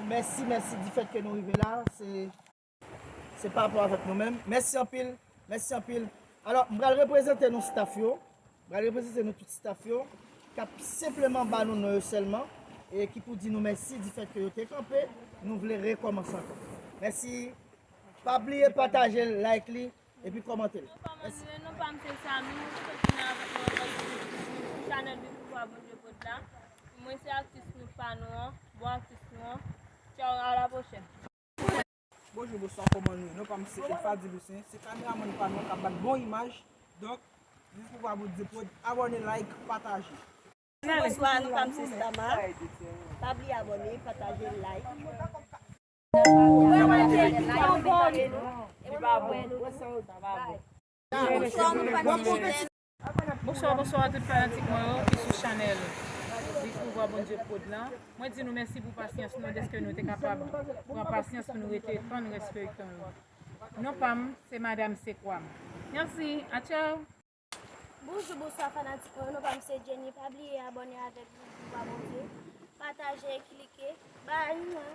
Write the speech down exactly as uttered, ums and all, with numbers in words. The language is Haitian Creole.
Mèsi, mèsi difèt ke nou rive la. Se, se pa rapò avèk nou menm. Mèsi anpil, mèsi anpil. Alò, m pral reprezante nou staff yo. M pral reprezante nou tout staff yo k ap senpleman ba nou non yo sèlman e ki pou di nou mèsi difèt ke yo te kanpe. Nou vle rekòmanse ankò. Mèsi. Pa bliye pataje l, like li, epi kòmante l. Mèsi. Non pa m se Samy, nou sot vin avèk nou ankò sou chanèl Viv Pouvwa Bondye Pod la. Mwen se atis nou pa nou an, bon atis nou an. Tchaw, a la pwochèn. Bonjou, bonswa, kòman nou ye? Non pa m se Elfa Dilusen, se kameramann pa nou an k ap bat bon imaj. Donk, Viv Pouvwa Bondye Pod, abòne, like, pataje. Bonswa, non pa m se Stama. Pa bliye abòne, pataje, like. Bonswa, bonswa tout fanatik mwen yo ki sou chanèl Viv Pouvwa Bondye Pod lan. Mwen di nou mèsi pou pasyans nou, dèske nou te kapab pran pasyans pou nou rete tann rès feyton yo. Non pa m, se Madam Sekwam. Mèsi, a tchaw! Bonjou, bonswa fanatik mwen yo, non pa m se Jenny, pa bliye abòne avèk Viv Pouvwa Bondye, pataje, klike, bay mwen.